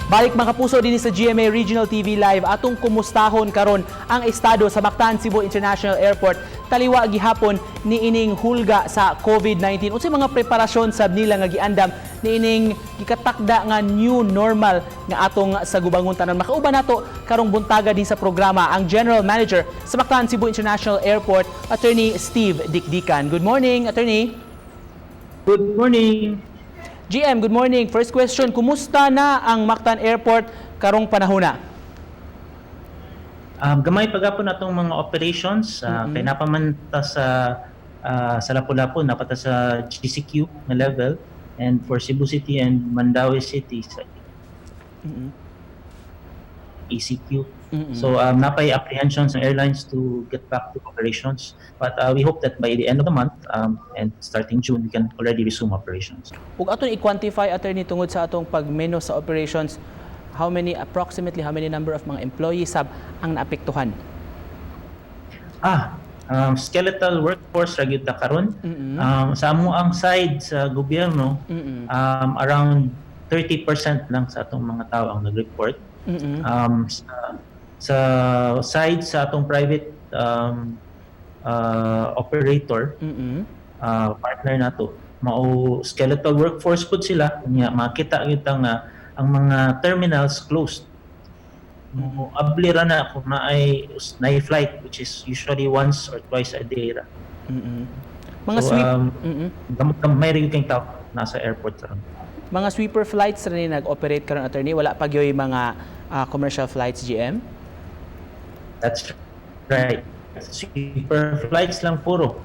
Balik, mga kapuso, dinhi sa GMA Regional TV Live, atong kumustahon karon ang estado sa Mactan Cebu International Airport taliwa gihapon niining hulga sa COVID-19. Unsay mga preparasyon sab nila nga giandam niining gikatakda nga new normal nga atong sagubangon tanan? Makauban nato karong buntaga din sa programa ang General Manager sa Mactan Cebu International Airport, Attorney Steve Dicdican. Good morning, Attorney. Good morning. GM, good morning. First question, kumusta na ang Mactan Airport karong panahona? Gamay pa gapon atong mga operations kay naa pa man ta sa Lapu-Lapu, naa pa ta sa GCQ na level, and for Cebu City and Mandaue City sa ECQ. So naa pay apprehensions ng airlines to get back to operations, but we hope that by the end of the month and starting June, we can already resume operations. Ug aton i-quantify, Attorney, tungod sa atong pagmenos sa operations, how many approximately how many number of mga employees sab ang naapektuhan? Skeletal workforce ra gyud ta karon. Sa amoang side sa gobyerno, around 30% lang sa atong mga tao ang nag-report. Sa side sa atong private operator, partner nato, mao skeletal workforce pud sila. Nya makita gyud ta nga ang mga terminals closed. Mo abli ra na kung naay naay flight, which is usually once or twice a day ra. Mga So, sweep gamay ra gyud kang tao nasa airport karon. Mga sweeper flights ra ni nag-operate karon, Attorney, wala pa gyoy mga commercial flights, GM? That's right. Sweeper flights lang puro.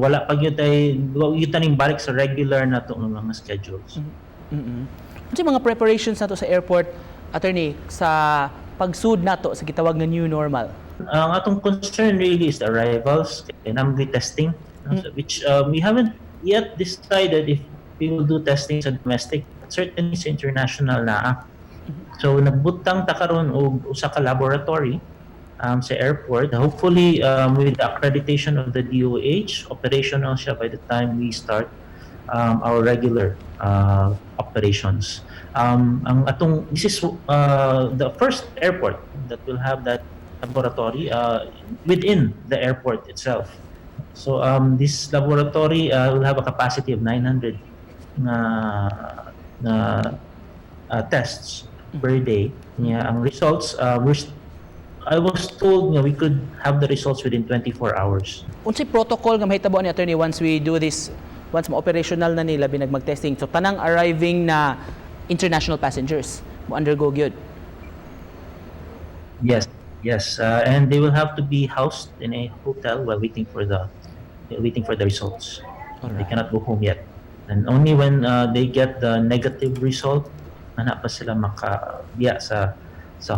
Wala pa gyud ay gyud ning balik sa regular na to nga mga schedules. Unsay mga preparations nato sa airport, Attorney, sa pagsud nato sa gitawag nga new normal? Ang atong concern really is the arrivals and ang testing, no? So, which we haven't yet decided if we will do testing sa domestic, but certainly sa international na. So nagbutang ta karon og usa ka laboratory sa airport. Hopefully, with the accreditation of the DOH, operational siya by the time we start our regular operations. Ang atong this is the first airport that will have that laboratory within the airport itself. So this laboratory will have a capacity of 900 na tests per day. Nya ang results, I was told nga we could have the results within 24 hours. Unsay protocol nga mahitabo ni, Attorney, once we do this, once ma-operational na nila binag mag-testing? So tanang arriving na international passengers mo undergo gyud? Yes, and they will have to be housed in a hotel while waiting for the results. They cannot go home yet, and only when they get the negative result, ana pa sila makabiya sa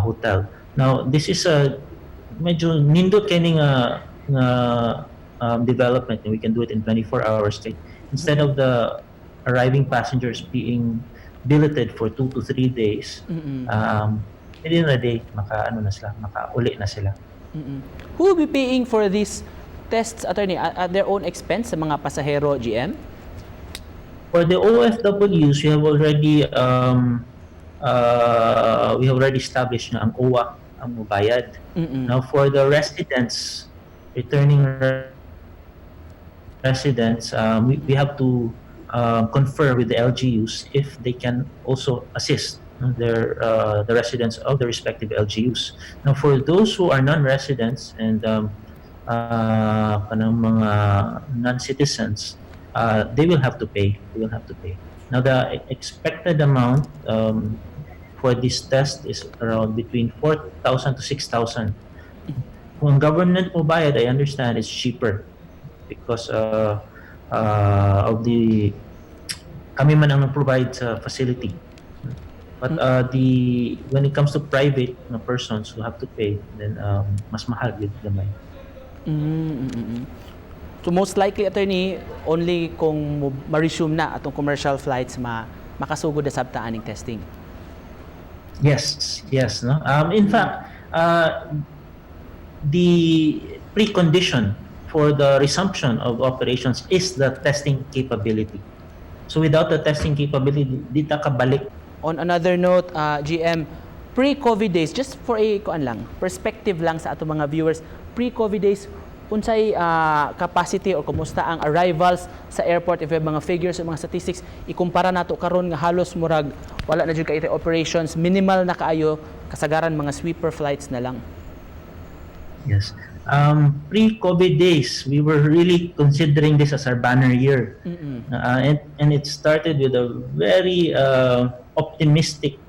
hotel. Now, this is a medyo nindot kini nga development, and we can do it in 24 hours. Kay instead of the arriving passengers being billeted for 2 to 3 days, within a day, maka ano na sila, makauli na sila. Who will be paying for these tests, Attorney, at their own expense sa mga pasahero, GM? For the OFWs, we have already established na ang OWWA ang mubayad. Now for the residents, returning residents, we have to confer with the LGUs if they can also assist, no, the residents of the respective LGUs. Now, for those who are non-residents and kanang mga non-citizens, they will have to pay. They will have to pay. Now, the expected amount for this test is around between 4,000 to 6,000. Kung ang government mo bayad, I understand it's cheaper because of the kami man ang nag-provide sa facility. But the when it comes to private na persons who have to pay, then mas mahal gyud gamay. So most likely, Attorney, only kung ma-resume na atong commercial flights makasugod na sab ta aning testing. Yes, no. In fact, the precondition for the resumption of operations is the testing capability. So without the testing capability, di ta kabalik. On another note, GM, pre-COVID days, just for a kuan lang, perspective lang sa ato mga viewers, pre-COVID days, unsay capacity or kumusta ang arrivals sa airport, if you have mga figures o mga statistics, ikumpara nato karon nga halos murag wala na jud kay operations, minimal na kaayo, kasagaran mga sweeper flights na lang. Yes. Pre-COVID days, we were really considering this as our banner year. And it started with a very optimistic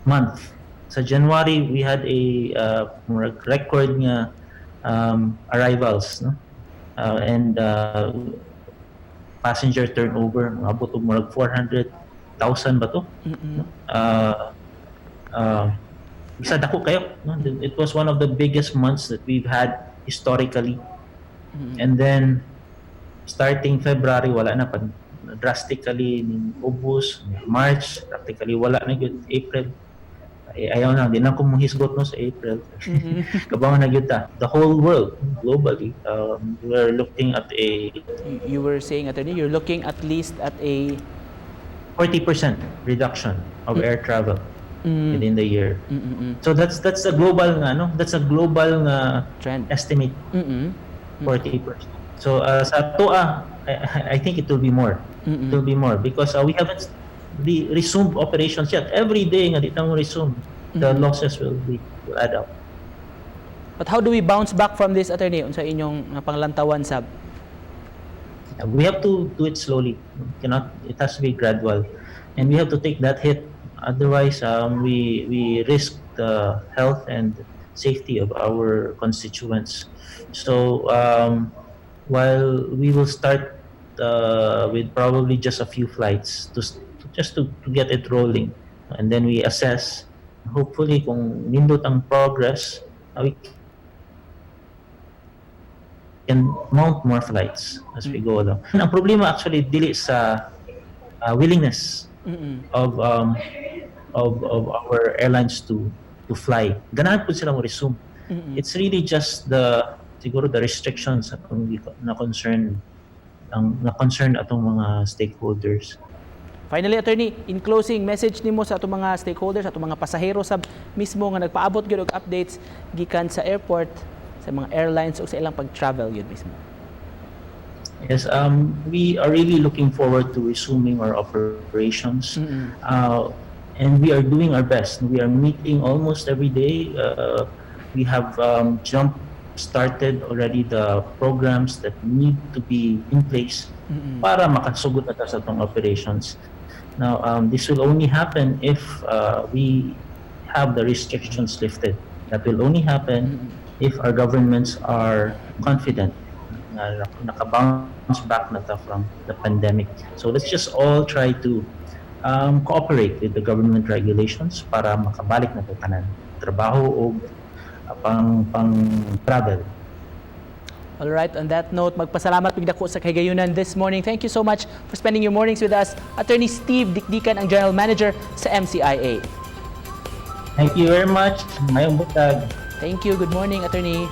month. Sa January, we had a murag record nga arrivals, no? And passenger turnover, moabot og murag 400,000 ba to? Isa dako kaayo, no? It was one of the biggest months that we've had historically. And then starting February, wala na pa, drastically ning ubos. March, practically wala na gyud. April, ay, ayaw na di na ko mohisgot, no, sa April. Kabaw na gyud ta. The whole world, globally, we're looking at a You were saying, Attorney, you're looking at least at a 40% reduction of air travel within the year. So that's a global nga, no, that's a global nga trend. Estimate, 40%. So sa atoa, I think it will be more. It will be more because we haven't resumed operations yet. Every day nga di ta mo resume, the losses will add up. But how do we bounce back from this, Attorney? Unsa inyong panglantawan sab? We have to do it slowly. Cannot, it has to be gradual, and we have to take that hit. Otherwise, we risk the health and safety of our constituents. So while we will start with probably just a few flights to just to get it rolling, and then we assess. Hopefully, kung nindot ang progress, we can mount more flights as we go along. Ang problema actually dili sa willingness of our airlines to fly. Ganahan po sila mo resume. It's really just the siguro the restrictions atong na concern ang na concern atong mga stakeholders. Finally, Attorney, in closing, message nimo sa atong mga stakeholders, atong mga pasahero sab mismo nga nagpaabot gyud og updates gikan sa airport, sa mga airlines ug sa ilang pag-travel gyud mismo. Yes, we are really looking forward to resuming our operations. And we are doing our best. We are meeting almost every day. We have jump started already the programs that need to be in place para makasugod na ta sa atong operations. Now, this will only happen if we have the restrictions lifted. That will only happen if our governments are confident na naka-bounce back na ta from the pandemic. So let's just all try to cooperate with the government regulations para makabalik na ta tanan. Trabaho o pang travel. All right, on that note, magpasalamat pig dako sa kahigayunan this morning. Thank you so much for spending your mornings with us. Attorney Steve Dicdican, ang General Manager sa MCIA. Thank you very much. Maayong buntag. Thank you. Good morning, Attorney.